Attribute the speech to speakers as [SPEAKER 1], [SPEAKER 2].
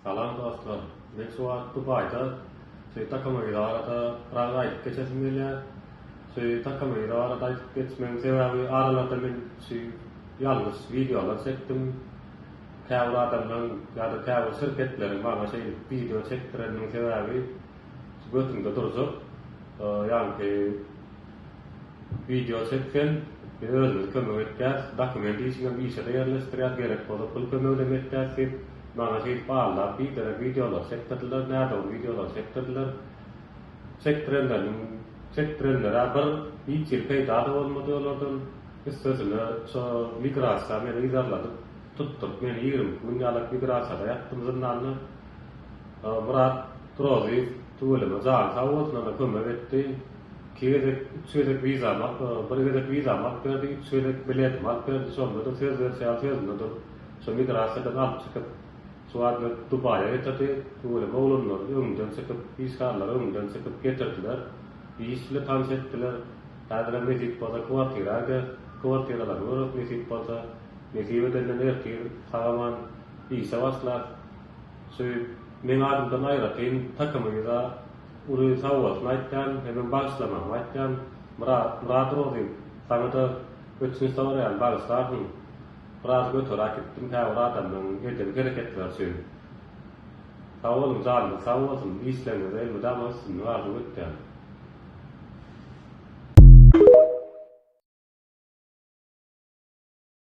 [SPEAKER 1] Salam dostlar. Men şu wagt Dubaýda. Şu Takamagida barada biraz aýdyp geçesim gelýär. Şu Takamagida barada aýdyp geçmegiň sebäbi aralarda men şu ýalňyş wideolar çekdim. Käbir adamlaryň ýa-da käbir şirketleriň maňa şeýdip wideo çekdireniniň sebäbi şu götüňde durjak. Ýaňky Wideo çek sen, biz özümiz kömek etýäs, dokument işiňem işe-de ýerleşdirýäs, gerek bolsa pul kömeginem etýäs diýip, maňa şeýdip aldap biderek wideolar çekdirdiler, nädogry wideolar çekdirdiler. Çekdirenleriniň, çekdirenler-ä bir, hiç hili peýda-da bolmady olardan. Üstesine şo migrasiýa meni yzarladyp, tutduryp meni 22 gün ýalak migrasiýada ýatdym zyndanda. Myrat Rozyýew tüweleme jany sag bolsun ana kömek etdi. Iki gezek, üç gezek wizamy alyp, bir gezek wizamy alyp berdi, üç gezek biletimi alyp berdi. Şonda-da söz berşi ýaly sözünde durup, şo migrasiýadan alyp çykyp, şu wagt meni Dubaýa getirdi. Tüweleme oglanlar öňümden çykyp, işgärler öňümden çykyp getirdiler. Iş bile tanyş etdiler. Häzirem nesip bolsa kwartira gideris. Kwartiralary göreris nesip bolsa. Nesip edenden ertir sag-aman işe başlarys. Şu meň adymdan aýratyn takymyňyza uly sagbolsun aýtýan hemem bagyşlamagyňy aýtýan Myrat Myrat Rozyýew saňada ötünç soraýan bagyşlarsyň biraz göteräk gitdim käbir adamlaň eden hereketleri üçin Sag boluň janyňyz sag bolsun işleriňizde elmydama üstünlik arzuw etýän.